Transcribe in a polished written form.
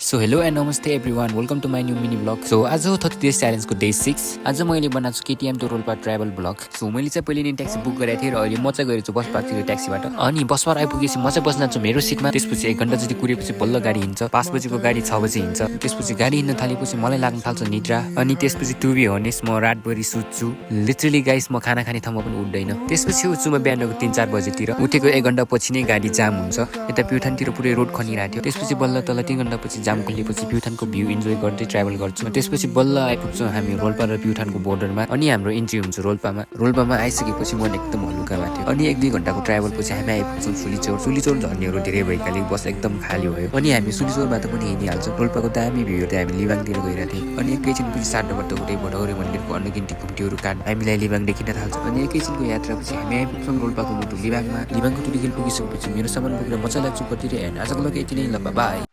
So hello and namaste everyone, welcome to my new mini blog. So आज हो 30 days च्यालेन्जको day 6। आज मैले बनाएको छु KTM to Rolpa travel blog. So मैले चाहिँ पहिले नि ट्याक्सी बुक गरेको थिएँ र अहिले म चाहिँ गएको छु बस पार्कतिर ट्याक्सीबाट। अनि बसमा आइपुगेपछि म चाहिँ बस्न छु मेरो सिटमा। त्यसपछि 1 घन्टा जति कुरेपछि बल्ल गाडी हिँड्छ। 5 बजेको गाडी 6 बजे हिँड्छ। त्यसपछि गाडी हिँड्न थालेपछि मलाई लाग्न थाल्छ निद्रा। अनि त्यसपछि टु बी हनेस्ट म रातभरि सुत्छु। लिटरली गाइस म खाना खाने ठाउँमा पनि उठ्दैन। त्यसपछि उठ्छु म बिहानको 3-4 बजेतिर। उठेको 1 घन्टा पछि नै गाडी जाम हुन्छ। यता प्युठानतिर पुरै रोड खनिरहेको थियो। त्यसपछि बल्ल तल 3 घन्टा पछि जाम खुलेपछि प्युठानको भ्यू इन्जोय गर्दै ट्राभल गर्छु। त्यसपछि बल्ल आइपुग्छौँ हामी रोल्पा र प्युठानको बोर्डरमा। अनि हाम्रो इन्ट्री हुन्छ रोल्पामा आइसकेपछि मन एकदम हलुकामा थियो। अनि 1-2 घन्टाको ट्राभलपछि हामी आइपुग्छौँ सुलीचौर झर्नेहरू धेरै भएकाले बस एकदम खाली भयो। अनि हामी सुलीचौरबाट पनि हिँडिहाल्छौँ। रोल्पाको दामी भ्यू हेर्दै हामी लिबाङतिर गइरहेको थियौँ। अनि एकैछिनपछि 7 नम्बर टोकटै भटौरे मन्दिरको अनगिन्ती घुम्टीहरू काट्न हामीलाई लिबाङ देखिन थाल्छ। अनि एकैछिनको यात्रापछि हामी आइपुग्छौँ रोल्पाको मुटु लिबाङको टुटिखेल पुगिसकेपछि मेरो सामान बोकेर मजा लाग्छु कतिर। एन्ड आजको लागि यति नै, ल बाई।